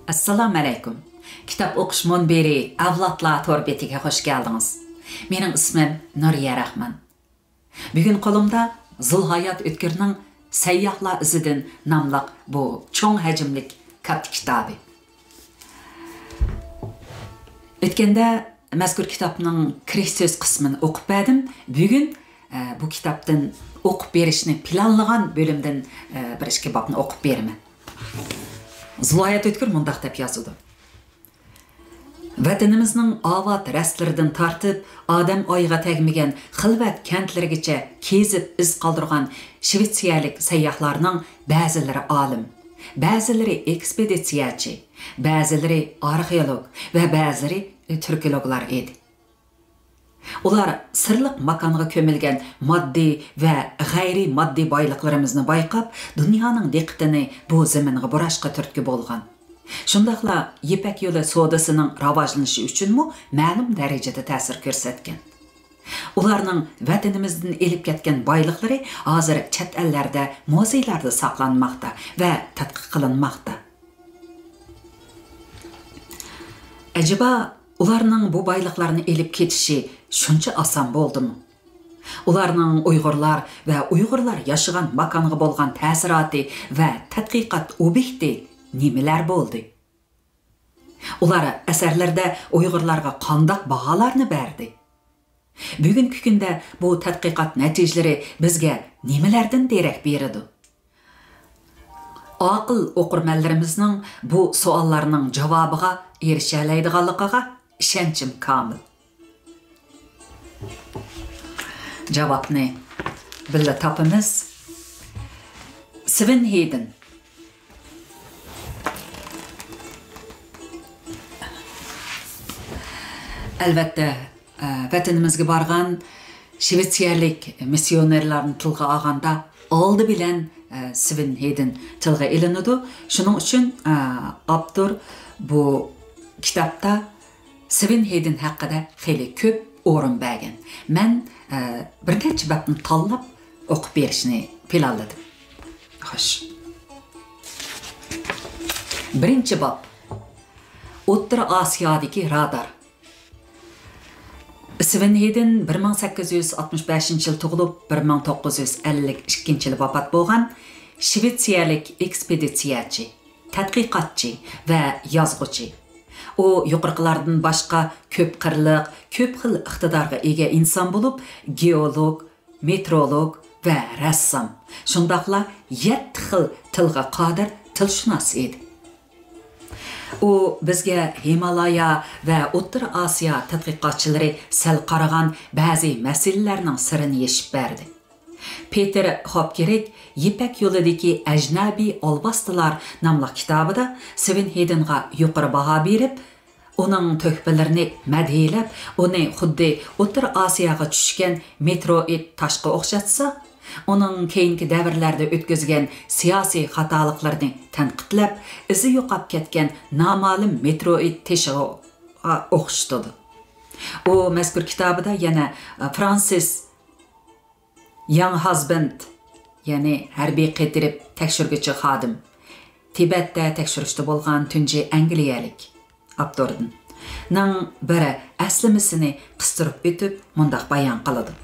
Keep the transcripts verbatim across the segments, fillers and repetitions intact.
ئەسسالامۇ ئەلەيكۇم. كىتاب ئوقۇش مۇنبىرى ئەۋلادلار تور بېتىگە خۇش كەلدىڭىز. مېنىڭ ئىسمىم نۇرىيە راخمان. بۈگۈن قولۇمدا زۇلھايات ئۆتكۈرنىڭ سەيياھلار ئىزىدىن ناملىق بۇ چوڭ ھەجىملىك كاتتا كىتابى. ئۆتكەندە مەزكۇر كىتابنىڭ كىرىش سۆز قىسمىنى ئوقۇپ بەردىم. بۈگۈن، ئە، بۇ كىتابتىن ئوقۇپ بېرىشنى پىلانلىغان بۆلۈمدىن، ئە، بىر ئىككى بابنى ئوقۇپ بېرىمەن. زۇلھايات ئۆتكۈر مۇنداق دەپ يازىدۇ. ۋەتىنىمىزنىڭ ئاۋات رەستىلىرىدىن تارتىپ، ئادەم ئايىغى تەگمىگەن خىلۋەت كەنتلىرىگىچە كېزىپ ئىز قالدۇرغان شىۋېتسىيەلىك سەيياھلارنىڭ بەزىلىرى ئالىم، بەزىلىرى ئېكسپېدىتسىيەچى، بەزىلىرى ئارخېئولوگ ۋە بەزىلىرى تۈركولوگلار ئىدى. ئۇلار سىرلىق ماكانغا كۆمۈلگەن ماددىي ۋە غەيرىي ماددىي بايلىقلىرىمىزنى بايقاپ، دۇنيانىڭ دىققىتىنى بۇ زېمىنغا بۇراشقا تۈرتكە بولغان. شۇنداقلا يىپەك يولى سودىسىنىڭ راۋاجلىنىشى ئۈچۈنمۇ مەلۇم دەرىجىدە تەسىر كۆرسەتكەن. ئۇلارنىڭ ۋەتىنىمىزدىن ئېلىپ كەتكەن بايلىقلىرى ھازىر چەت ئەللەردە، مۇزېيلاردا ساقلانماقتا ۋە تەتقىق قىلىنماقتا. ئەجەبا، ئۇلارنىڭ بۇ بايلىقلارنى ئېلىپ كېتىشى شۇنچە ئاسان بولدىمۇ؟ ئۇلارنىڭ ئۇيغۇرلار ۋە ئۇيغۇرلار ياشىغان ماكانغا بولغان تەسىراتى ۋە تەتقىقات ئوبيېكتى نېمىلەر بولدى؟ ئۇلار ئەسەرلىرىدە ئۇيغۇرلارغا قانداق باھالارنى بەردى؟ بۈگۈنكى كۈندە بۇ تەتقىقات نەتىجىلىرى بىزگە نېمىلەردىن دېرەك بېرىدۇ؟ ئاقىل ئوقۇرمەنلىرىمىزنىڭ بۇ سوئاللارنىڭ جاۋابىغا ئېرىشەلەيدىغانلىقىغا ئىشەنچىم كامىل. جاۋابنى بىللە تاپىمىز. سۋېن ھېيدېن. ئەلۋەتتە، ئە، ۋەتىنىمىزگە بارغان شىۋېتسىيەلىك مىسسىيونېرلارنى تىلغا ئالغاندا، ئالدى بىلەن، ئە، سۋېن ھېيدېن تىلغا ئېلىنىدۇ. شۇنىڭ ئۈچۈن، ئە، ئاپتور بۇ كىتابتا سۋېن ھېيدېن ھەققىدە خېلى كۆپ ئورۇن بەرگەن. مەن، ئە، بىر نەچچە بابنى تاللاپ ئوقۇپ بېرىشنى پىلانلىدىم. خوش. بىرىنچى باب. ئوتتۇرا ئاسىيادىكى رادار. سۋېن ھېيدېن بىر مىڭ سەككىز يۈز ئاتمىش بەشىنچى يىل تۇغۇلۇپ، بىر مىڭ توققۇز يۈز ئەللىك ئىككىنچى يىلى ۋاپات بولغان شىۋېتسىيەلىك ئېكسپېدىتسىيەچى، تەتقىقاتچى ۋە يازغۇچى. ئۇ يۇقىرىقىلاردىن باشقا كۆپ قىرلىق، كۆپ خىل ئىقتىدارغا ئىگە ئىنسان بولۇپ، گېئولوگ، مېتېئورولوگ ۋە رەسسام، شۇنداقلا يەتتە خىل تىلغا قادىر تىلشۇناس ئىدى. ئۇ بىزگە ھىمالايا ۋە ئوتتۇرا ئاسىيا تەتقىقاتچىلىرى سەل قارىغان بەزى مەسىلىلەرنىڭ سىرىنى يېشىپ بەردى. پېتېر خوپكېرىك يىپەك يولىدىكى ئەجنەبىي ئالۋاستىلار ناملىق كىتابىدا سۋېن ھېيدېنغا يۇقىرى باھا بېرىپ، ئۇنىڭ تۆھپىلىرىنى مەدھىيلەپ، ئۇنى خۇددى ئوتتۇرا ئاسىياغا چۈشكەن مېتېئورىت تاشقا ئوخشاتسا، ئۇنىڭ كېيىنكى دەۋرلەردە ئۆتكۈزگەن سىياسىي خاتالىقلىرىنى تەنقىدلەپ، ئىزى يوقاپ كەتكەن نامەلۇم مېتېئورىت تېشىغا ئوخشىتىدۇ. ئۇ مەزكۇر كىتابىدا يەنە فرانسىس ياڭ ھازبېنت، يەنى ھەربىي قېتىرىپ تەكشۈرگۈچى خادىم، تىبەتتە تەكشۈرۈشتە بولغان تۇنجى ئەنگلىيەلىك ئاپتوردىن، نىڭ بىر ئەسلىمىسىنى قىستۇرۇپ ئۆتۈپ مۇنداق بايان قىلىدۇ.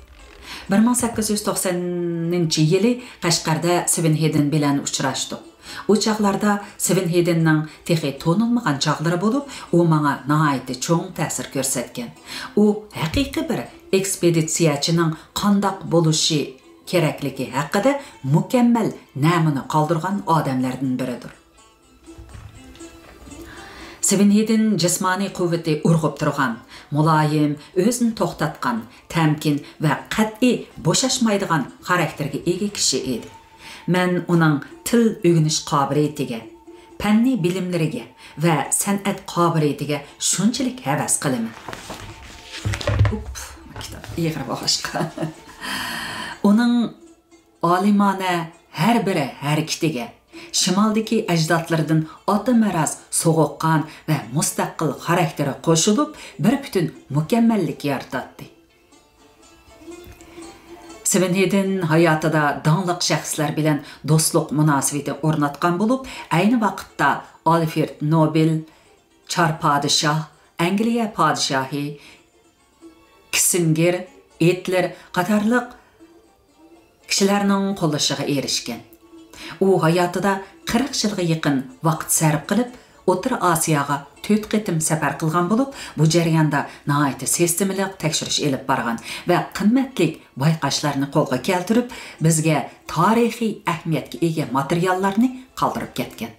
بىر مىڭ سەككىز يۈز توقسەنىنچى يىلى قەشقەردە سۋېن ھېيدېن بىلەن ئۇچراشتۇق. ئۇ چاغلاردا سۋېن ھېيدېننىڭ تېخى تونۇلمىغان چاغلىرى بولۇپ، ئۇ ماڭا ناھايىتى چوڭ تەسىر كۆرسەتكەن. ئۇ ھەقىقىي بىر ئېكسپېدىتسىيەچىنىڭ قانداق بولۇشى كېرەكلىكى ھەققىدە مۇكەممەل نەمۇنە قالدۇرغان ئادەملەردىن بىرىدۇر. سۋېن ھېيدېن جىسمانىي قۇۋۋىتى ئۇرغۇپ تۇرغان، مۇلايىم، ئۆزىنى توختاتقان، تەمكىن ۋە قەتئىي بوشاشمايدىغان خاراكتېرگە ئىگە كىشى ئىدى. مەن ئۇنىڭ تىل ئۆگىنىش قابىلىيىتىگە، پەننىي بىلىملىرىگە ۋە سەنئەت قابىلىيىتىگە شۇنچىلىك ھەۋەس قىلىمەن. ئۇپ، كىتاب ئېغىر بولغاچقا. ئۇنىڭ ئالىمانە ھەر بىر ھەرىكىتىگە شىمالدىكى ئەجدادلىرىدىن ئاتىمىراس سوغۇققان ۋە مۇستەقىل خاراكتېرى قوشۇلۇپ، بىر پۈتۈن مۇكەممەللىك يارىتاتتى. سېۋېنھېدېن ھاياتىدا داڭلىق شەخسلەر بىلەن دوستلۇق مۇناسىۋىتى ئورناتقان بولۇپ، ئەينى ۋاقىتتا ئالفرېد نوبېل، چار پادىشاھ، ئەنگلىيە پادىشاھى، كىسسىنگېر، ھىتلېر قاتارلىق كىشىلەرنىڭ قوللىشىغا ئېرىشكەن. ئۇ ھاياتىدا قىرىق يىلغا يېقىن ۋاقىت سەرپ قىلىپ، ئوتتۇرا ئاسىياغا تۆت قېتىم سەپەر قىلغان بولۇپ، بۇ جەرياندا ناھايىتى سىستېمىلىق تەكشۈرۈش ئېلىپ بارغان ۋە قىممەتلىك بايقاشلارنى قولغا كەلتۈرۈپ، بىزگە تارىخىي ئەھمىيەتكە ئىگە ماتېرىياللارنى قالدۇرۇپ كەتكەن.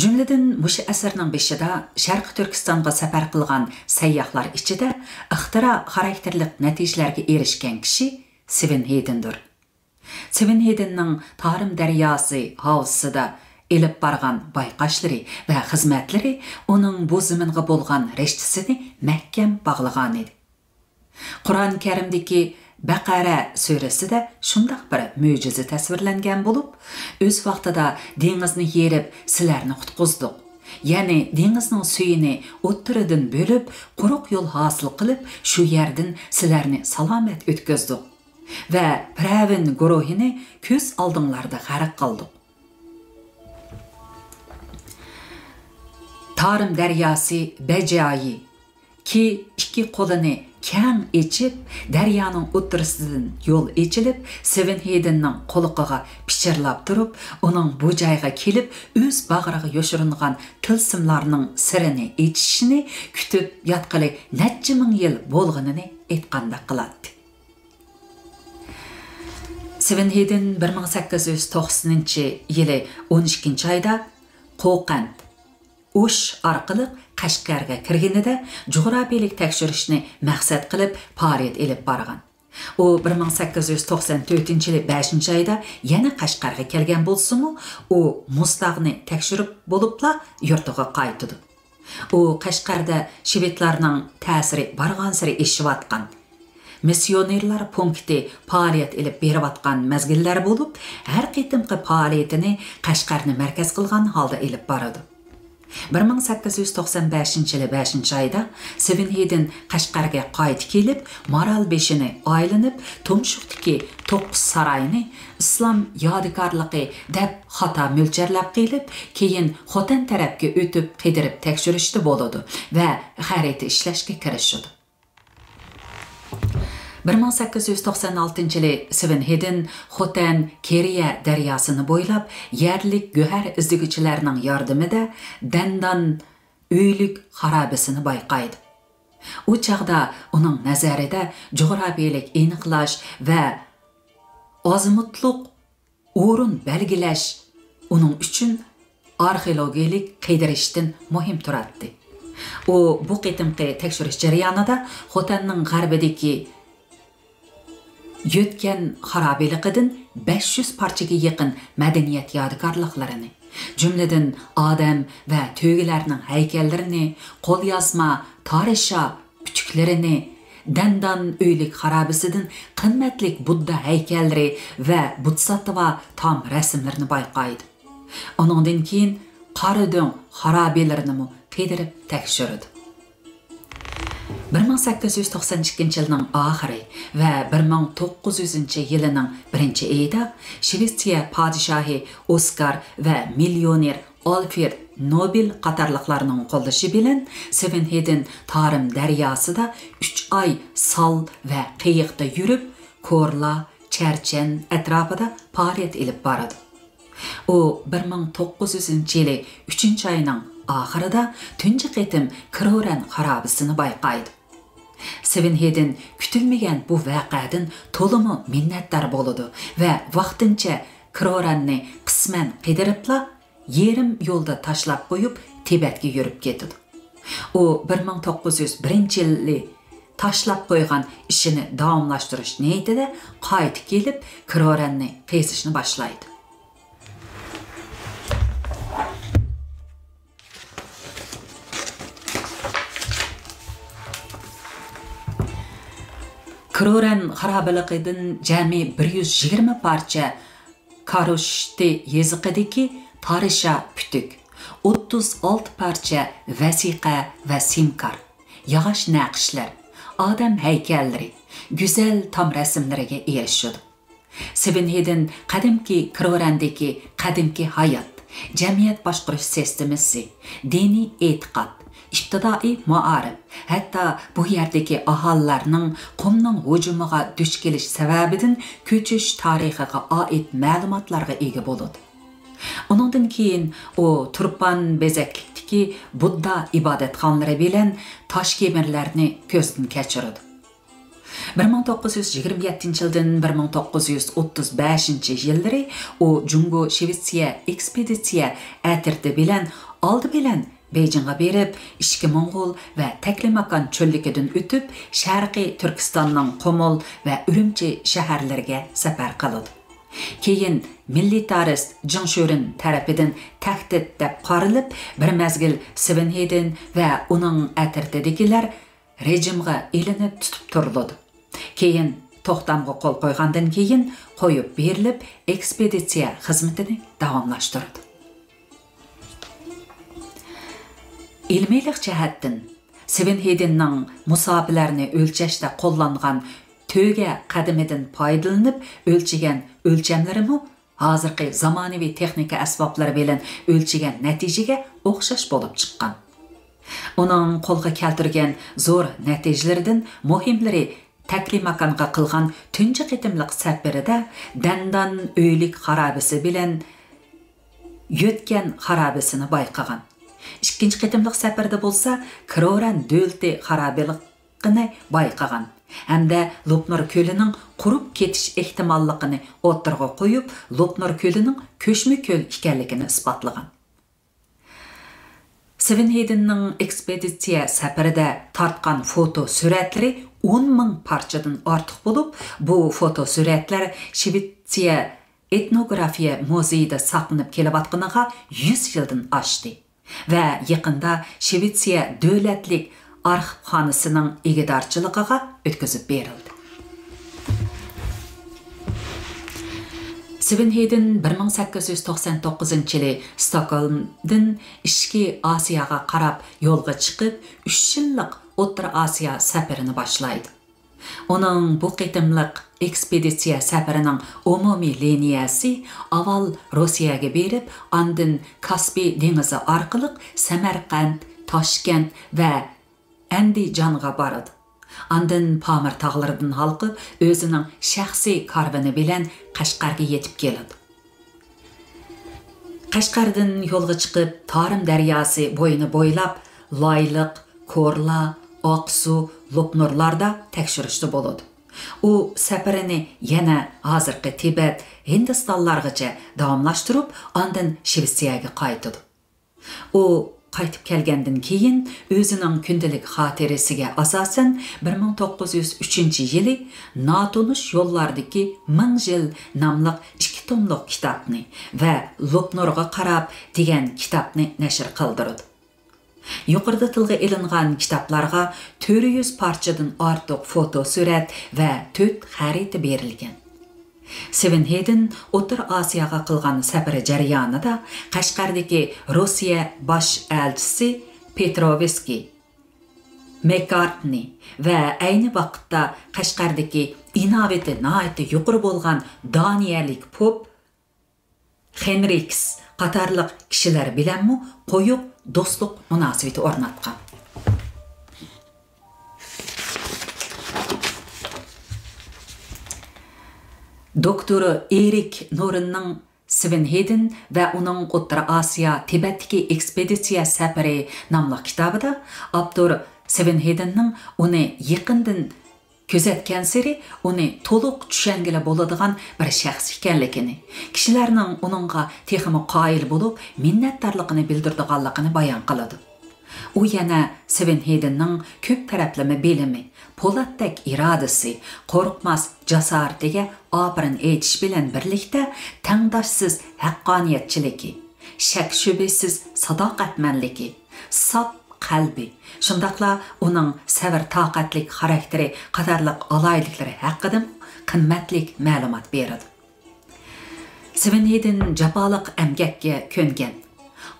جۈملىدىن مۇشۇ ئەسىرنىڭ بېشىدا شەرقىي تۈركىستانغا سەپەر قىلغان سەيياھلار ئىچىدە ئىختىرا خاراكتېرلىك نەتىجىلەرگە ئېرىشكەن كىشى سېۋېنھېدېندۇر. سېۋېنھېدېننىڭ تارىم دەرياسى ھاۋزىسىدا ئېلىپ بارغان بايقاشلىرى ۋە خىزمەتلىرى ئۇنىڭ بۇ زېمىنغا بولغان رىشتىسىنى مەھكەم باغلىغانىدى. قۇرئان كەرىمدىكى بەقەرە سۈرىسىدە شۇنداق بىر مۆجىزە تەسۋىرلەنگەن بولۇپ، ئۆز ۋاقتىدا دېڭىزنى يېرىپ سىلەرنى قۇتقۇزدۇق. يەنى دېڭىزنىڭ سۈيىنى ئوتتۇرىدىن بۆلۈپ، قۇرۇق يول ھاسىل قىلىپ، شۇ يەردىن سىلەرنى سالامەت ئۆتكۈزدۇق. ۋە پىرئەۋن گۇرۇھىنى كۆز ئالدىڭلاردا غەرق قىلدۇق. تارىم دەرياسى بەجايى كى ئىككى قولىنى كەڭ ئېچىپ، دەريانىڭ ئوتتۇرىسىدىن يول ئېچىلىپ، سېۋېنھېدېننىڭ قۇلىقىغا پىچىرلاپ تۇرۇپ، ئۇنىڭ بۇ جايغا كېلىپ، ئۆز باغرىغا يوشۇرۇنغان تىلسىملارنىڭ سىرىنى ئېچىشىنى كۈتۈپ ياتقىلى نەچچە مىڭ يىل بولغىنىنى ئېيتقاندەك قىلاتتى. سېۋېنھېدېن بىر مىڭ سەككىز يۈز توقسىنىنچى يىلى ئون ئىككىنچى ئايدا قوقەنت، ئۇش ئارقىلىق قەشقەرگە كىرگىنىدە، جۇغراپىيىلىك تەكشۈرۈشنى مەقسەت قىلىپ پائالىيەت ئېلىپ بارغان. ئۇ بىر مىڭ سەككىز يۈز توقسان تۆتىنچى يىلى بەشىنچى ئايدا يەنە قەشقەرگە كەلگەن بولسىمۇ، ئۇ مۇزتاغنى تەكشۈرۈپ بولۇپلا يۇرتىغا قايتىدۇ. ئۇ قەشقەردە شىۋېدلارنىڭ تەسىرى بارغانسېرى ئېشىۋاتقان، مىسسىيونېرلار پونكىتى پائالىيەت ئېلىپ بېرىۋاتقان مەزگىللەر بولۇپ، ھەر قېتىمقى پائالىيىتىنى قەشقەرنى مەركەز قىلغان ھالدا ئېلىپ بارىدۇ. بىر مىڭ سەككىز يۈز توقسان بەشىنچى يىلى بەشىنچى ئايدا سېۋېنھېدېن قەشقەرگە قايتا كېلىپ، مارالبېشىنى ئايلىنىپ، تۇمشۇقتىكى توققۇز ساراينى ئىسلام يادىكارلىقى دەپ خاتا مۆلچەرلەپ قېلىپ، كېيىن خوتەن تەرەپكە ئۆتۈپ قىدىرىپ تەكشۈرۈشتە بولىدۇ ۋە خەرىتە ئىشلەشكە كىرىشىدۇ. بىر مىڭ سەككىز يۈز توقسان ئالتىنچى يىلى سېۋېنھېدېن خوتەن كېرىيە دەرياسىنى بويلاپ، يەرلىك گۆھەر ئىزدىگۈچىلەرنىڭ ياردىمىدە دەندان ئۆيلۈك خارابىسىنى بايقايدۇ. ئۇ چاغدا ئۇنىڭ نەزەرىدە جۇغراپىيەلىك ئېنىقلاش ۋە ئازىمۇتلۇق ئورۇن بەلگىلەش ئۇنىڭ ئۈچۈن ئارخېئولوگىيەلىك قىدىرىشتىن مۇھىم تۇراتتى. ئۇ بۇ قېتىمقى تەكشۈرۈش جەريانىدا خوتەننىڭ غەربىدىكى يۆتكەن خارابىلىقىدىن بەش يۈز پارچىگە يېقىن مەدەنىيەت يادىكارلىقلىرىنى، جۈملىدىن ئادەم ۋە تۆگىلەرنىڭ ھەيكەللىرىنى، قوليازما تارىشا پۈتۈكلىرىنى، دەندان ئۆيلۈك خارابىسىدىن قىممەتلىك بۇددا ھەيكەللىرى ۋە بودىساتتۋا تام رەسىملىرىنى بايقايدۇ. ئۇنىڭدىن كېيىن قارادۆڭ خارابىلىرىنىمۇ قىدىرىپ تەكشۈرىدۇ. بىر مىڭ سەككىز يۈز توقسان ئىككىنچى يىلنىڭ ئاخىرى ۋە بىر مىڭ توققۇز يۈزىنچى يىلىنىڭ بىرىنچى ئېيىدا شىۋېتسىيە پادىشاھى ئوسكار ۋە مىليونېر ئالفرېد نوبېل قاتارلىقلارنىڭ قوللىشى بىلەن سېۋېنھېدېن تارىم دەرياسىدا ئۈچ ئاي سال ۋە قېيىقتا يۈرۈپ، كورلا، چەرچەن ئەتراپىدا پائالىيەت ئېلىپ بارىدۇ. ئۇ بىر مىڭ توققۇز يۈزىنچى يىلى ئۈچىنچى ئاينىڭ ئاخىرىدا تۇنجى قېتىم كرورەن خارابىسىنى بايقايدۇ. سېۋېنھېدېن كۈتۈلمىگەن بۇ ۋەقەدىن تولىمۇ مىننەتدار بولىدۇ ۋە ۋاقتىنچە كرورەننى قىسمەن قىدىرىپلا، يېرىم يولدا تاشلاپ قويۇپ، تىبەتكە يۈرۈپ كېتىدۇ. ئۇ بىر مىڭ توققۇز يۈز بىرىنچى يىلى تاشلاپ قويغان ئىشىنى داۋاملاشتۇرۇش نىيىتىدە قايتا كېلىپ، كرورەننى قېزىشنى باشلايدۇ. كرورەن خارابىلىقىدىن جەمئىي بىر يۈز يىگىرمە پارچە كاروشتى يېزىقىدىكى تارىشا پۈتۈك، ئوتتۇز ئالتە پارچە ۋەسىقە ۋە سىمكار، ياغاچ نەقىشلەر، ئادەم ھەيكەللىرى، گۈزەل تام رەسىملىرىگە ئېرىشىدۇ. سېۋېنھېدېن قەدىمكى كرورەندىكى قەدىمكى ھايات، جەمئىيەت باشقۇرۇش سىستېمىسى، دىنىي ئېتىقاد، ئىپتىدائىي مائارىپ، ھەتتا بۇ يەردىكى ئاھالىلەرنىڭ قۇمنىڭ ھۇجۇمىغا دۇچ كېلىش سەۋەبىدىن كۆچۈش تارىخىغا ئائىت مەلۇماتلارغا ئىگە بولىدۇ. ئۇنىڭدىن كېيىن ئۇ تۇرپان بېزەكلىكتىكى بۇددا ئىبادەتخانىلىرى بىلەن تاش كېمىرلەرنى كۆزدىن كەچۈرىدۇ. بىر مىڭ توققۇز يۈز يىگىرمە يەتتىنچى يىلدىن بىر مىڭ توققۇز يۈز ئوتتۇز بەشىنچى يىللىرى ئۇ جۇڭگو شىۋېتسىيە ئېكسپېدىتسىيە ئەترىتى بىلەن ئالدى بىلەن بېيجىڭغا بېرىپ، ئىچكى موڭغۇل ۋە تەكلىماكان چۆللۈكىدىن ئۆتۈپ، شەرقىي تۈركىستاننىڭ قۇمۇل ۋە ئۈرۈمچى شەھەرلىرىگە سەپەر قىلىدۇ. كېيىن مىلىتارىست جېڭ شۆرۈن تەرىپىدىن تەھدىت دەپ قارىلىپ، بىر مەزگىل سېۋېنھېدېن ۋە ئۇنىڭ ئەترىتىدىكىلەر رېجىمغا ئېلىنىپ تۇتۇپ تۇرۇلىدۇ. كېيىن توختامغا قول قويغاندىن كېيىن قويۇپ بېرىلىپ، ئېكسپېدىتسىيە خىزمىتىنى داۋاملاشتۇرىدۇ. ئىلمىيلىق جەھەتتىن سېۋېنھېدېننىڭ مۇساپىلەرنى ئۆلچەشتە قوللانغان تۆگە قەدىمىدىن پايدىلىنىپ ئۆلچىگەن ئۆلچەملىرىمۇ ھازىرقى زامانىۋى تېخنىكا ئەسۋابلىرى بىلەن ئۆلچىگەن نەتىجىگە ئوخشاش بولۇپ چىققان. ئۇنىڭ قولغا كەلتۈرگەن زور نەتىجىلىرىدىن مۇھىملىرى تەكلىماكانغا قىلغان تۇنجى قېتىملىق سەپىرىدە دەندان ئۆيلۈك خارابىسى بىلەن يۆتكەن خارابىسىنى بايقىغان. ئىككىنچى قېتىملىق سەپىرىدە بولسا كرورەن دۆلىتى خارابىلىقىنى بايقىغان ھەمدە لوپنۇر كۆلىنىڭ قۇرۇپ كېتىش ئېھتىماللىقىنى ئوتتۇرىغا قويۇپ، لوپنۇر كۆلىنىڭ كۆچمە كۆل ئىكەنلىكىنى ئىسپاتلىغان. سېۋېنھېدېننىڭ ئېكسپېدىتسىيە سەپىرىدە تارتقان فوتو سۈرەتلىرى ئون مىڭ پارچىدىن ئارتۇق بولۇپ، بۇ فوتو سۈرەتلەر شىۋېتسىيە ئېتنوگرافىيە مۇزېيىدا ساقلىنىپ كېلىۋاتقىنىغا يۈز يىلدىن ئاشتى ۋە يېقىندا شىۋېتسىيە دۆلەتلىك ئارخىپخانىسىنىڭ ئىگىدارچىلىقىغا ئۆتكۈزۈپ بېرىلدى. سېۋېنھېدېن بىر مىڭ سەككىز يۈز توقسان توققۇزىنچى يىلى ستوكھولمدىن ئىچكى ئاسىياغا قاراپ يولغا چىقىپ، ئۈچ يىللىق ئوتتۇرا ئاسىيا سەپىرىنى باشلايدۇ. ئۇنىڭ بۇ قېتىملىق ئېكسپېدىتسىيە سەپىرىنىڭ ئومۇمىي لىنىيەسى ئاۋۋال روسىيەگە بېرىپ، ئاندىن كاسپىي دېڭىزى ئارقىلىق سەمەرقەنت، تاشكەنت ۋە ئەندىجانغا بارىدۇ. ئاندىن پامىر تاغلىرىدىن ھالقىپ، ئۆزىنىڭ شەخسىي كارۋىنى بىلەن قەشقەرگە يېتىپ كېلىدۇ. قەشقەردىن يولغا چىقىپ، تارىم دەرياسى بويىنى بويلاپ، لايلىق، كورلا، ئاقسۇ، لوپنۇرلاردا تەكشۈرۈشتە بولىدۇ. ئۇ سەپىرىنى يەنە ھازىرقى تىبەت، ھىندىستانلارغىچە داۋاملاشتۇرۇپ، ئاندىن شىۋېتسىيەگە قايتىدۇ. ئۇ قايتىپ كەلگەندىن كېيىن، ئۆزىنىڭ كۈندىلىك خاتىرىسىگە ئاساسەن، بىر مىڭ توققۇز يۈز ئۈچىنچى يىلى ناتونۇش يوللاردىكى مىڭ يىل ناملىق ئىككى توملۇق كىتابنى ۋە لوپنۇرغا قاراپ دېگەن كىتابنى نەشر قىلدۇرىدۇ. يۇقىرىدا تىلغا ئېلىنغان كىتابلارغا تۆت يۈز پارچىدىن ئارتۇق فوتو سۈرەت ۋە تۆت خەرىتە بېرىلگەن. سېۋېنھېدېن ئوتتۇرا ئاسىياغا قىلغان سەپىرى جەريانىدا قەشقەردىكى روسىيە باش ئەلچىسى پېتروۋسكىي، مەككارتنى ۋە ئەينى ۋاقىتتا قەشقەردىكى ئىناۋىتى ناھايىتى يۇقىرى بولغان دانىيەلىك پوپ خېنرىكس قاتارلىق كىشىلەر بىلەنمۇ قويۇق دوستلۇق مۇناسىۋىتى ئورناتقان. دوكتور ئېرىك نورىننىڭ سېۋېنھېدېن ۋە ئۇنىڭ ئوتتۇرا ئاسىيا تىبەتتىكى ئېكسپېدىتسىيە سەپىرى ناملىق كىتابىدا ئاپتور سېۋېنھېدېننىڭ ئۇنى يېقىندىن كۆزەتكەنسېرى ئۇنى تولۇق چۈشەنگىلى بولىدىغان بىر شەخس ئىكەنلىكىنى، كىشىلەرنىڭ ئۇنىڭغا تېخىمۇ قايىل بولۇپ، مىننەتدارلىقىنى بىلدۈرىدىغانلىقىنى بايان قىلىدۇ. ئۇ يەنە سېۋېنھېدېننىڭ كۆپ تەرەپلىمە بىلىمى، پولاتتەك ئىرادىسى، قورقماس جاسارىتىگە ئاپىرىن ئېيتىش بىلەن بىرلىكتە، تەڭداشسىز ھەققانىيەتچىلىكى، شەك-شۈبھىسىز ساداقەتمەنلىكى، ساپ قەلبى، شۇنداقلا ئۇنىڭ سەۋر-تاقەتلىك خاراكتېرى قاتارلىق ئالاھىدىلىكلىرى ھەققىدىمۇ قىممەتلىك مەلۇمات بېرىدۇ. سېۋېنھېدېن جاپالىق ئەمگەككە كۆنگەن،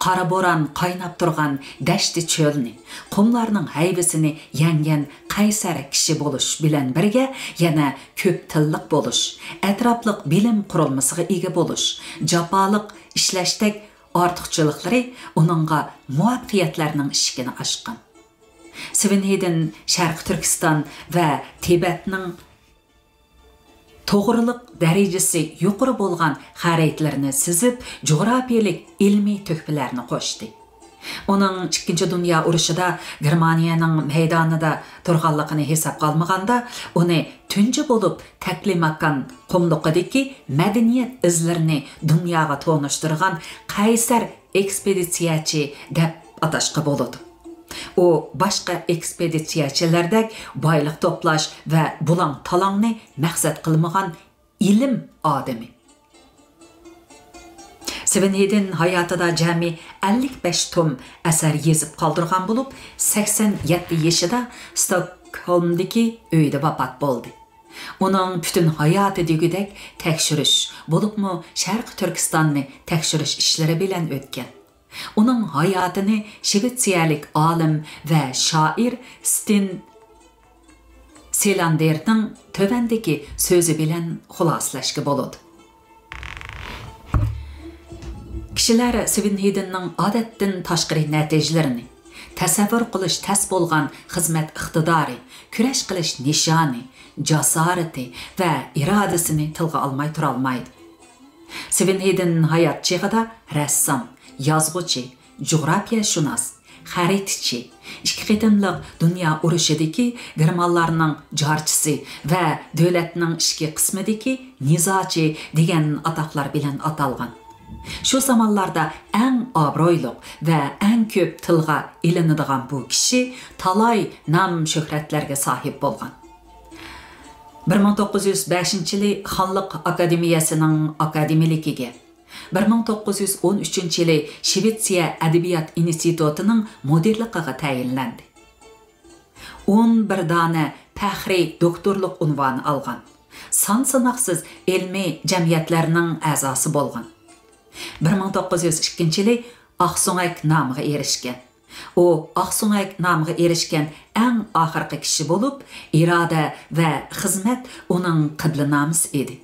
قارا بوران قايناپ تۇرغان دەشتى چۆلنى، قۇملارنىڭ ھەيۋىسىنى يەڭگەن قەيسەر كىشى بولۇش بىلەن بىرگە، يەنە كۆپ تىللىق بولۇش، ئەتراپلىق بىلىم قۇرۇلمىسىغا ئىگە بولۇش، جاپالىق ئىشلەشتەك ئارتۇقچىلىقلىرى ئۇنىڭغا مۇۋەپپەقىيەتلەرنىڭ ئىشىكىنى ئاچقان. سۋىنھېدىن شەرقىي تۈركىستان ۋە تىبەتنىڭ توغرىلىق دەرىجىسى يۇقىرى بولغان خەرىتىلىرىنى سىزىپ، جۇغراپىيەلىك ئىلمىي تۆھپىلەرنى قوشتى. ئۇنىڭ ئىككىنچى دۇنيا ئۇرۇشىدا گېرمانىيەنىڭ مەيدانىدا تۇرغانلىقىنى ھېسابقا ئالمىغاندا، ئۇنى تۇنجى بولۇپ تەكلىماكان قۇملۇقىدىكى مەدەنىيەت ئىزلىرىنى دۇنياغا تونۇشتۇرغان قەيسەر ئېكسپېدىتسىيەچى دەپ ئاتاشقا بولىدۇ. ئۇ باشقا ئېكسپېدىتسىيەچىلەردەك بايلىق توپلاش ۋە بۇلاڭ-تالاڭنى مەقسەت قىلمىغان ئىلىم ئادىمى. سۋىنھېدىن ھاياتىدا جەمئىي ئەللىك بەش توم ئەسەر يېزىپ قالدۇرغان بولۇپ، سەكسەن يەتتە يېشىدا ستوكھولمدىكى ئۆيىدە ۋاپات بولدى. ئۇنىڭ پۈتۈن ھاياتى دېگۈدەك تەكشۈرۈش، بولۇپمۇ شەرقىي تۈركىستاننى تەكشۈرۈش ئىشلىرى بىلەن ئۆتكەن. ئۇنىڭ ھاياتىنى شىۋېتسىيەلىك ئالىم ۋە شائىر ستېن سىلاندېرنىڭ تۆۋەندىكى سۆزى بىلەن خۇلاسىلەشكە بولىدۇ. كىشىلەر سۋىنھېدىننىڭ ئادەتتىن تاشقىرى نەتىجىلىرىنى، تەسەۋۋۇر قىلىش تەس بولغان خىزمەت ئىقتىدارى، كۈرەش قىلىش نىشانى، جاسارىتى ۋە ئىرادىسىنى تىلغا ئالماي تۇرالمايدۇ. سۋىنھېدىن ھايات چېغىدا رەسسام، يازغۇچى، جۇغراپىيەشۇناس، خەرىتىچى، ئىككى قېتىملىق دۇنيا ئۇرۇشىدىكى گېرمانلارنىڭ جارچىسى ۋە دۆلەتنىڭ ئىچكى قىسمىدىكى نىزاچى دېگەن ئاتاقلار بىلەن ئاتالغان. شۇ زامانلاردا ئەڭ ئابرۇيلۇق ۋە ئەڭ كۆپ تىلغا ئېلىنىدىغان بۇ كىشى تالاي نام-شۆھرەتلەرگە ساھىب بولغان. بىر مىڭ توققۇز يۈز بەشىنچى يىلى خانلىق ئاكادېمىيەسىنىڭ ئاكادېمىيلىكىگە، بىر مىڭ توققۇز يۈز ئون ئۈچىنچى يىلى شىۋېتسىيە ئەدەبىيات ئىنستىتۇتىنىڭ مۇدىرلىقىغا تەيىنلەندى. ئون بىر دانە پەخرىي دوكتورلۇق ئۇنۋانى ئالغان. سان-ساناقسىز ئىلمىي جەمئىيەتلەرنىڭ ئەزاسى بولغان. بىر مىڭ توققۇز يۈز ئىككىنچى يىلى ئاقسۆڭەك نامىغا ئېرىشكەن. ئۇ ئاقسۆڭەك نامىغا ئېرىشكەن ئەڭ ئاخىرقى كىشى بولۇپ، ئىرادە ۋە خىزمەت ئۇنىڭ قىبلىنامىسى ئىدى.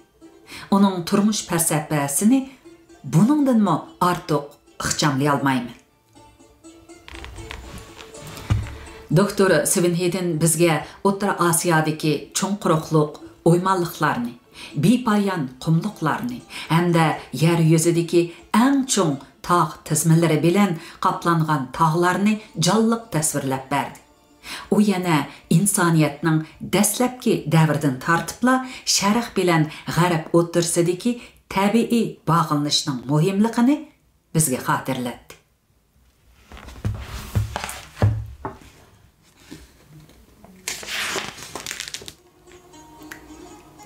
ئۇنىڭ تۇرمۇش پەلسەپىسىنى بۇنىڭدىنمۇ ئارتۇق ئىخچاملىيالمايمەن. دوكتور سۋىنھېدىن بىزگە ئوتتۇرا ئاسىيادىكى چوڭ قۇرۇقلۇق، ئويمانلىقلارنى، بىپايان قۇملۇقلارنى ھەمدە يەر يۈزىدىكى ئەڭ چوڭ تاغ تىزمىلىرى بىلەن قاپلانغان تاغلارنى جانلىق تەسۋىرلەپ بەردى. ئۇ يەنە ئىنسانىيەتنىڭ دەسلەپكى دەۋرىدىن تارتىپلا شەرق بىلەن غەرب ئوتتۇرىسىدىكى تەبىئىي باغلىنىشنىڭ مۇھىملىقىنى بىزگە خاتىرىلەتتى.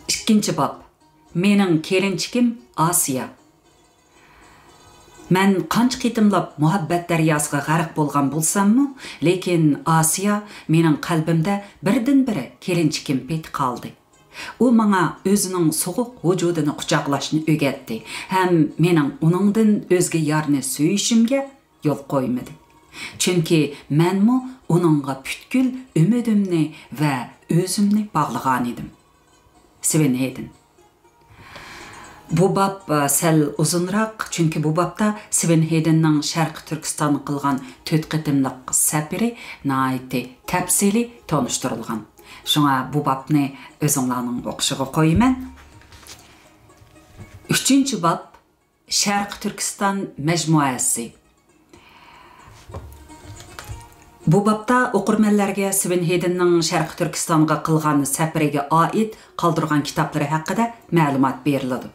ئىككىنچى باب. مېنىڭ كېلىنچىكىم ئاسىيا. مەن قانچە قېتىملاپ مۇھەببەت دەرياسىغا غەرق بولغان بولساممۇ، لېكىن ئاسىيا مېنىڭ قەلبىمدە بىردىنبىر كېلىنچىكىم پېتى قالدى. ئۇ ماڭا ئۆزىنىڭ سوغۇق ۋۇجۇدىنى قۇچاقلاشنى ئۆگەتتى ھەم مېنىڭ ئۇنىڭدىن ئۆزگە يارنى سۆيۈشۈمگە يول قويمىدى. چۈنكى مەنمۇ ئۇنىڭغا پۈتكۈل ئۈمىدىمنى ۋە ئۆزۈمنى باغلىغانىدىم. سۋېنھېدېن. بۇ باب، ئە، سەل ئۇزۇنراق، چۈنكى بۇ بابتا سۋېنھېدېننىڭ شەرقىي تۈركىستانغا قىلغان تۆت قېتىملىق سەپىرى ناھايىتى تەپسىلىي تونۇشتۇرۇلغان. شۇڭا بۇ بابنى ئۆزۈڭلارنىڭ ئوقۇشىغا قويىمەن. ئۈچىنچى باب، شەرقىي تۈركىستان مەجمۇئەسى. بۇ بابتا ئوقۇرمەنلەرگە سۋېنھېدېننىڭ شەرقىي تۈركىستانغا قىلغان سەپىرىگە ئائىت قالدۇرغان كىتابلىرى ھەققىدە مەلۇمات بېرىلىدۇ.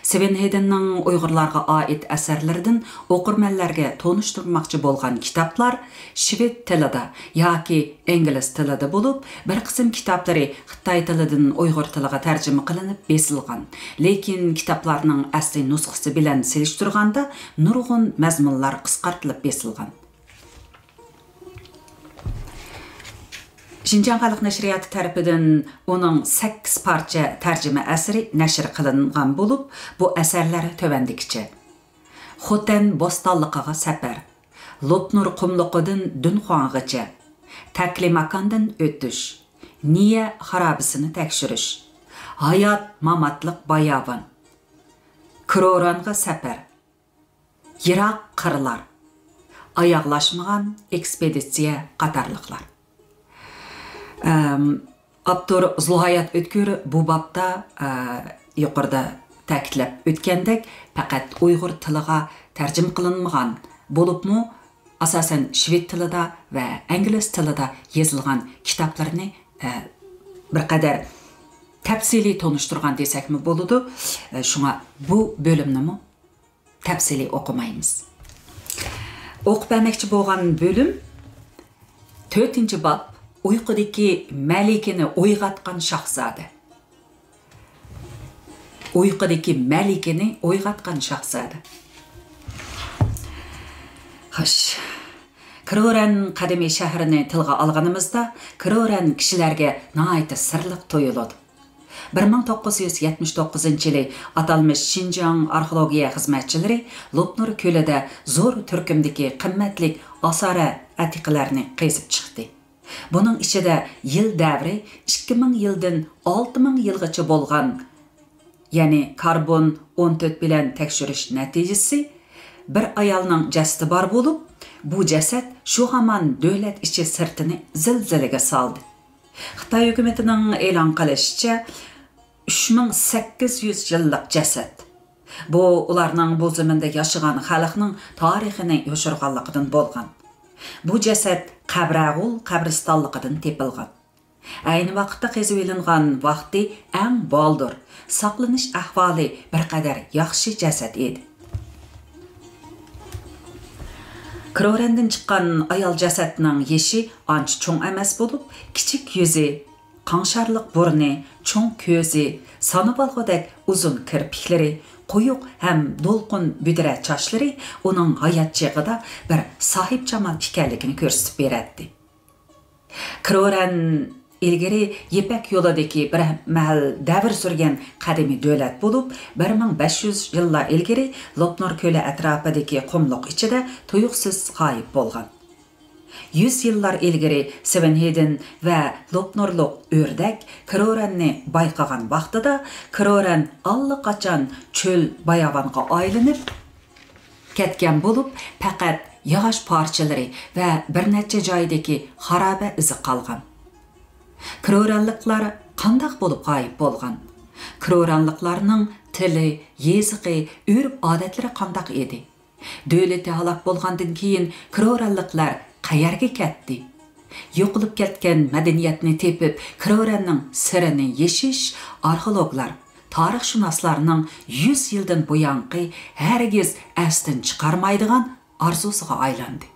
سۋېنھېدېننىڭ ئۇيغۇرلارغا ئائىت ئەسەرلىرىدىن ئوقۇرمەنلەرگە تونۇشتۇرماقچى بولغان كىتابلار شۋېد تىلىدا ياكى ئىنگلىز تىلىدا بولۇپ، بىر قىسىم كىتابلىرى خىتاي تىلىدىن ئۇيغۇر تىلىغا تەرجىمە قىلىنىپ بېسىلغان، لېكىن كىتابلارنىڭ ئەسلى نۇسخىسى بىلەن سېلىشتۇرغاندا نۇرغۇن مەزمۇنلار قىسقارتىلىپ بېسىلغان. شىنجاڭ خەلق نەشرىياتى تەرىپىدىن ئۇنىڭ سەككىز پارچە تەرجىمە ئەسىرى نەشر قىلىنغان بولۇپ، بۇ ئەسەرلەر تۆۋەندىكىچە. خوتەن بوستانلىقىغا سەپەر، لوپنۇر قۇملۇقىدىن دۇنخۇاڭغىچە، تەكلىماكاندىن ئۆتۈش، نىيە خارابىسىنى تەكشۈرۈش، ھايات-ماماتلىق باياۋان، كرورانغا سەپەر، يىراق قىرلار، ئاياغلاشمىغان ئېكسپېدىتسىيە قاتارلىقلار. ئەم، ئاپتور زۇلھايات ئۆتكۈر بۇ بابتا، ئە، يۇقىرىدا تەكىتلەپ ئۆتكەندەك، پەقەت ئۇيغۇر تىلىغا تەرجىمە قىلىنمىغان، بولۇپمۇ ئاساسەن شۋېد تىلىدا ۋە ئىنگلىز تىلىدا يېزىلغان كىتابلىرىنى، ئە، بىر قەدەر تەپسىلىي تونۇشتۇرغان دېسەكمۇ بولىدۇ. ئە، شۇڭا بۇ بۆلۈمنىمۇ تەپسىلىي ئوقۇمايمىز. ئوقۇپ بەرمەكچى بولغان بۆلۈم تۆتىنچى باب، ئۇيقۇدىكى مەلىكىنى ئويغاتقان شاھزادە. ئۇيقۇدىكى مەلىكىنى ئويغاتقان شاھزادە. خوش. كرورەن قەدىمىي شەھىرىنى تىلغا ئالغىنىمىزدا، كرورەن كىشىلەرگە ناھايىتى سىرلىق تۇيۇلىدۇ. بىر مىڭ توققۇز يۈز يەتمىش توققۇزىنچى يىلى ئاتالمىش شىنجاڭ ئارخېئولوگىيە خىزمەتچىلىرى لوپنۇر كۆلىدە زور تۈركۈمدىكى قىممەتلىك ئاسارە ئەتىقىلەرنى قېزىپ چىقتى. بۇنىڭ ئىچىدە يىل دەۋرى ئىككى مىڭ يىلدىن ئالتە مىڭ يىلغىچە بولغان، يەنى كاربون ئون تۆت بىلەن تەكشۈرۈش نەتىجىسى، بىر ئايالنىڭ جەسىتى بار بولۇپ، بۇ جەسەت شۇ ھامان دۆلەت ئىچى سىرتىنى زىلزىلىگە سالدى. خىتاي ھۆكۈمىتىنىڭ ئېلان قىلىشىچە، ئۈچ مىڭ سەككىز يۈز يىللىق جەسەت. بۇ ئۇلارنىڭ بۇ زېمىندا ياشىغان خەلقنىڭ تارىخىنى يوشۇرغانلىقىدىن بولغان. بۇ جەسەت قەبرەغۇل قەبرىستانلىقىدىن تېپىلغان. ئەينى ۋاقىتتا قېزىۋېلىنغان ۋاقتى ئەڭ بالدۇر، ساقلىنىش ئەھۋالى بىر قەدەر ياخشى جەسەت ئىدى. كرورەندىن چىققان ئايال جەسەتنىڭ يېشى ئانچە چوڭ ئەمەس بولۇپ، كىچىك يۈزى، قاڭشارلىق بۇرنى، چوڭ كۆزى، سانىۋالغۇدەك ئۇزۇن كىرپىكلىرى، قويۇق ھەم دولقۇن بۈدرە چاچلىرى ئۇنىڭ ھايات چېغىدا بىر ساھىبجامال ئىكەنلىكىنى كۆرسىتىپ بېرەتتى. كرورەن ئىلگىرى يىپەك يولىدىكى بىر مەھەل دەۋر سۈرگەن قەدىمىي دۆلەت بولۇپ، بىر مىڭ بەش يۈز يىللار ئىلگىرى لوپنۇر كۆلى ئەتراپىدىكى قۇملۇق ئىچىدە تۇيۇقسىز غايىب بولغان. يۈز يىللار ئىلگىرى سىۋېنھېدېن ۋە لوپنۇرلۇق ئۆردەك كرورەننى بايقىغان ۋاقتىدا، كرورەن ئاللىقاچان چۆل باياۋانغا ئايلىنىپ كەتكەن بولۇپ، پەقەت ياغاچ پارچىلىرى ۋە بىر نەچچە جايدىكى خارابە ئىزى قالغان. كرورەنلىقلار قانداق بولۇپ غايىب بولغان؟ كرورەنلىقلارنىڭ تىلى، يېزىقى، ئۆرپ-ئادەتلىرى قانداق ئىدى؟ دۆلىتى ھالاك بولغاندىن كېيىن كرورەنلىكلەر قەيەرگە كەتتى؟ يوقىلىپ كەتكەن مەدەنىيەتنى تېپىپ، كرورەننىڭ سىرىنى يېشىش ئارخېئولوگلار، تارىخشۇناسلارنىڭ يۈز يىلدىن بۇيانقى ھەرگىز ئەستىن چىقارمايدىغان ئارزۇسىغا ئايلاندى.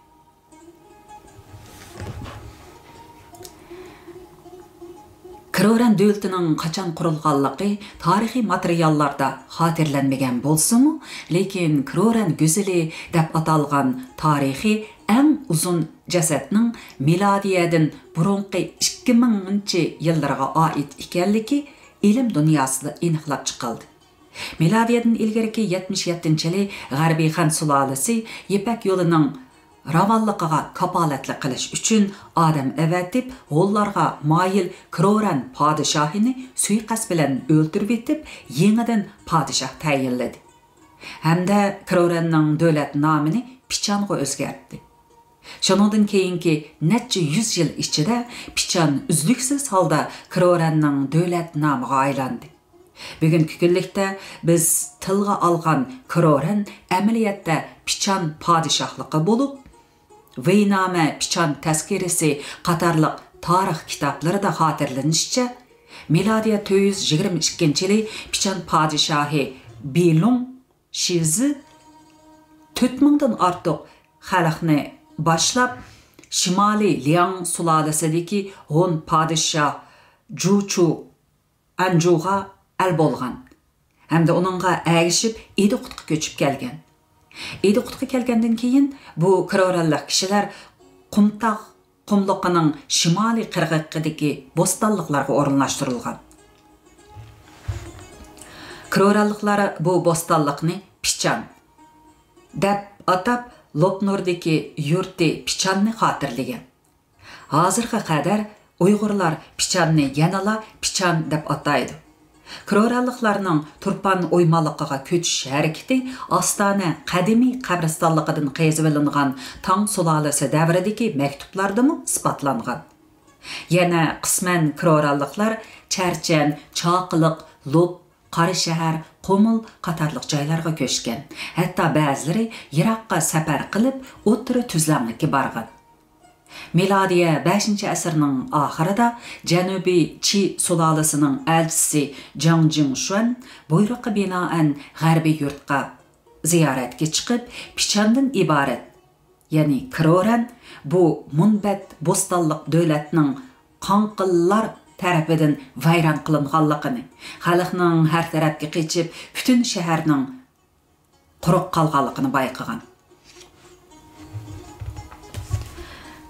كرورەن دۆلىتىنىڭ قاچان قۇرۇلغانلىقى تارىخىي ماتېرىياللاردا خاتىرىلەنمىگەن بولسىمۇ، لېكىن كرورەن گۈزىلى دەپ ئاتالغان تارىخى ئەڭ ئۇزۇن جەسەتنىڭ مىلادىيەدىن بۇرۇنقى ئىككى مىڭىنچى يىللىرىغا ئائىت ئىكەنلىكى ئىلىم دۇنياسىدا ئېنىقلاپ چىقىلدى. مىلادىيەدىن ئىلگىرىكى يەتمىش يەتتىنچى يىلى غەربىي خەن سۇلالىسى يىپەك يولىنىڭ راۋانلىقىغا كاپالەتلىك قىلىش ئۈچۈن ئادەم ئەۋەتىپ، ھونلارغا مايىل كرورەن پادىشاھىنى سۇيىقەست بىلەن ئۆلتۈرۈۋېتىپ، يېڭىدىن پادىشاھ تەيىنلىدى ھەمدە كرورەننىڭ دۆلەت نامىنى پىچانغا ئۆزگەرتتى. شۇنىڭدىن كېيىنكى نەچچە يۈز يىل ئىچىدە پىچان ئۈزلۈكسىز ھالدا كرورەننىڭ دۆلەت نامىغا ئايلاندى. بۈگۈنكى كۈنلۈكتە بىز تىلغا ئالغان كرورەن ئەمەلىيەتتە پىچان پادىشاھلىقى بولۇپ، ۋېينامە پىچان تەزكىرىسى قاتارلىق تارىخ كىتابلىرىدا خاتىرىلىنىشىچە، مىلادىيە تۆت يۈز يىگىرمە ئىككىنچى يىلى پىچان پادىشاھى بىلۇڭ شىزى تۆت مىڭدىن ئارتۇق خەلقنى باشلاپ، شىمالىي لياڭ سۇلالىسىدىكى ھون پادىشاھ جۇچۇ ئەنجۇغا ئەل بولغان ھەمدە ئۇنىڭغا ئەگىشىپ ئىدىقۇتقا كۆچۈپ كەلگەن. ئىدىقۇتقا كەلگەندىن كېيىن بۇ كرورەنلىق كىشىلەر قۇمتاغ قۇملۇقىنىڭ شىمالىي قىرغىقىدىكى بوستانلىقلارغا ئورۇنلاشتۇرۇلغان. كرورەنلىقلار بۇ بوستانلىقنى پىچان، دەپ ئاتاپ، لوپنۇردىكى يۇرتى پىچاننى خاتىرىلىگەن. ھازىرغا قەدەر ئۇيغۇرلار پىچاننى يەنىلا پىچان دەپ ئاتايدۇ. كرورانلىقلارنىڭ تۇرپان ئويمانلىقىغا كۆچۈش ھەرىكىتى ئاستانە قەدىمىي قەبرىستانلىقىدىن قېزىۋېلىنغان تاڭ سۇلالىسى دەۋرىدىكى مەكتۇپلاردىمۇ ئىسپاتلانغان. يەنە قىسمەن كرورانلىقلار چەرچەن، چاقىلىق، لوپ، قاراشەھەر، قۇمۇل قاتارلىق جايلارغا كۆچكەن. ھەتتا بەزىلىرى يىراققا سەپەر قىلىپ، ئوتتۇرا تۈزلەڭلىككە بارغان. مىلادىيە بەشىنچى ئەسىرنىڭ ئاخىرىدا جەنۇبىي چى سۇلالىسىنىڭ ئەلچىسى جاڭ جىڭشۈەن بۇيرۇققا بىنائەن غەربىي يۇرتقا زىيارەتكە چىقىپ، پىچاندىن ئىبارەت، يەنى كروران، بۇ مۇنبەت بوستانلىق دۆلەتنىڭ قاڭقىللار تەرىپىدىن ۋەيران قىلىنغانلىقىنى، خەلقنىڭ ھەر تەرەپكە قېچىپ، پۈتۈن شەھەرنىڭ قۇرۇق قالغانلىقىنى بايقىغان.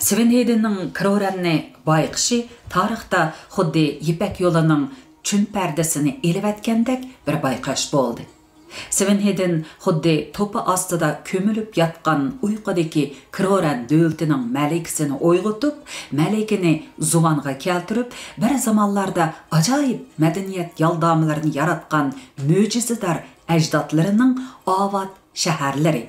سۋېنھېدېننىڭ كروراننى بايقىشى تارىختا خۇددى يىپەك يولىنىڭ چۈن پەردىسىنى ئېلىۋەتكەندەك بىر بايقاش بولدى. سۋېنھېدېن خۇددى توپا ئاستىدا كۆمۈلۈپ ياتقان ئۇيقۇدىكى كروران دۆلىتىنىڭ مەلىكىسىنى ئويغىتىپ، مەلىكىنى زۇۋانغا كەلتۈرۈپ، بىر زامانلاردا ئاجايىپ مەدەنىيەت يالدامىلىرىنى ياراتقان مۆجىزىدار ئەجدادلىرىنىڭ ئاۋات شەھەرلىرى،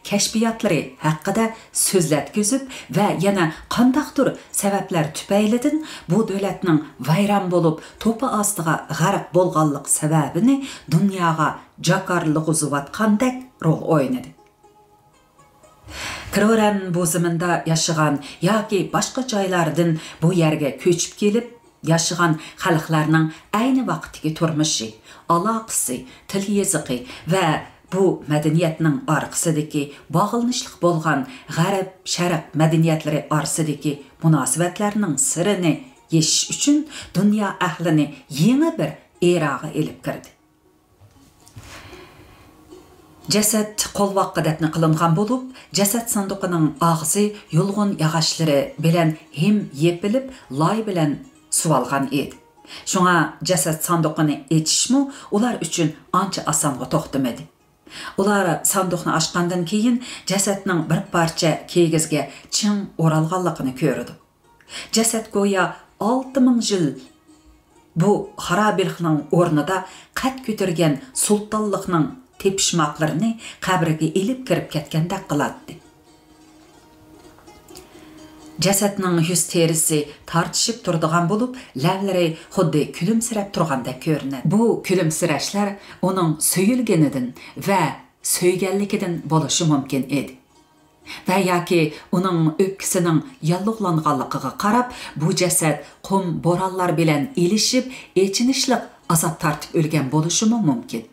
كەشپىياتلىرى ھەققىدە سۆزلەتكۈزۈپ ۋە يەنە قانداقتۇر سەۋەبلەر تۈپەيلىدىن بۇ دۆلەتنىڭ ۋەيران بولۇپ، توپا ئاستىغا غەرق بولغانلىق سەۋەبىنى دۇنياغا جاكارلىغۇزۇۋاتقاندەك رول ئوينىدى. كروران بۇ زېمىندا ياشىغان ياكى باشقا جايلاردىن بۇ يەرگە كۆچۈپ كېلىپ ياشىغان خەلقلەرنىڭ ئەينى ۋاقىتتىكى تۇرمۇشى، ئالاقىسى، تىل يېزىقى ۋە بۇ مەدەنىيەتنىڭ ئارقىسىدىكى باغلىنىشلىق بولغان غەرب، شەرق مەدەنىيەتلىرى ئارىسىدىكى مۇناسىۋەتلەرنىڭ سىرىنى يېشىش ئۈچۈن دۇنيا ئەھلىنى يېڭى بىر ئېراغا ئېلىپ كىردى. جەسەت قولۋاققا دەپنە قىلىنغان بولۇپ، جەسەت ساندۇقىنىڭ ئاغزى يۇلغۇن ياغاچلىرى بىلەن ھىم يېپىلىپ، لاي بىلەن سۇۋالغان ئىدى. شۇڭا جەسەت ساندۇقىنى ئېچىشمۇ ئۇلار ئۈچۈن ئانچە ئاسانغا توختىمىدى. ئۇلار ساندۇقنى ئاچقاندىن كېيىن، جەسەتنىڭ بىر پارچە كىگىزگە چىڭ ئورالغانلىقىنى كۆرىدۇ. جەسەت گويا ئالتە مىڭ يىل بۇ خارابىلىقنىڭ ئورنىدا قەد كۆتۈرگەن سۇلتانلىقنىڭ تېپىشماقلىرىنى قەبرىگە ئېلىپ كىرىپ كەتكەندەك قىلاتتى. جەسەتنىڭ يۈز تېرىسى تارتىشىپ تۇرىدىغان بولۇپ، لەۋلىرى خۇددى كۈلۈمسىرەپ تۇرغاندەك كۆرۈنەتتى. بۇ كۈلۈمسىرەشلەر ئۇنىڭ سۆيۈلگىنىدىن ۋە سۆيگەنلىكىدىن بولۇشى مۇمكىن ئىدى. ۋە ياكى ئۇنىڭ ئۆپكىسىنىڭ ياللۇغلانغانلىقىغا قاراپ، بۇ جەسەت قۇم بورانلار بىلەن ئېلىشىپ، ئېچىنىشلىق ئازاب تارتىپ ئۆلگەن بولۇشىمۇ مۇمكىن.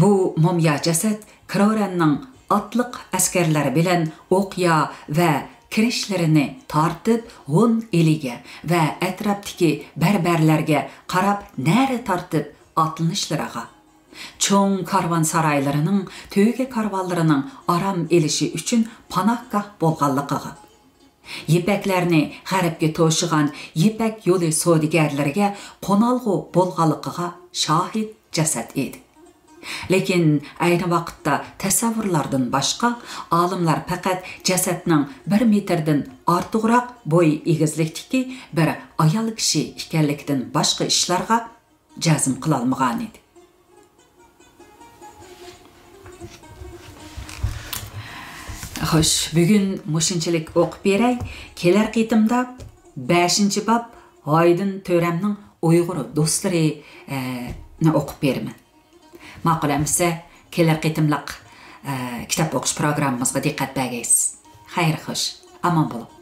بۇ موميا جەسەت كرورەننىڭ ئاتلىق ئەسكەرلەر بىلەن ئوقيا ۋە كىرىشلىرىنى تارتىپ، ھون ئېلىگە ۋە ئەتراپتىكى بەربەرلەرگە قاراپ نەرە تارتىپ ئاتلىنىشلىرىغا، چوڭ كارۋانسارايلىرىنىڭ، تۆگە كارۋانلىرىنىڭ ئارام ئېلىشى ئۈچۈن پاناھگاھ بولغانلىقىغا، يىپەكلەرنى غەربكە توشىغان يىپەك يولى سودىگەرلىرىگە قونالغۇ بولغانلىقىغا شاھىت جەسەت ئىدى. لېكىن ئەينى ۋاقىتتا تەسەۋۋۇرلاردىن باشقا، ئالىملار پەقەت جەسەتنىڭ بىر مېتىردىن ئارتۇقراق بوي ئېگىزلىكتىكى بىر ئايال كىشى ئىكەنلىكىدىن باشقا ئىشلارغا جەزم قىلالمىغانىدى. خوش، بۈگۈن مۇشۇنچىلىك ئوقۇپ بېرەي. كېلەر قېتىمدا بەشىنچى باب ھايدىن تۆرەمنىڭ ئۇيغۇر دوستلىرى، ئە، نى ئوقۇپ بېرىمەن. ماقۇل ئەمىسە، كېلەر قېتىملىق، ئە، كىتاب ئوقۇش پروگراممىمىزغا دىققەت بەرگەيسىز. خەير خوش، ئامان بولۇڭ.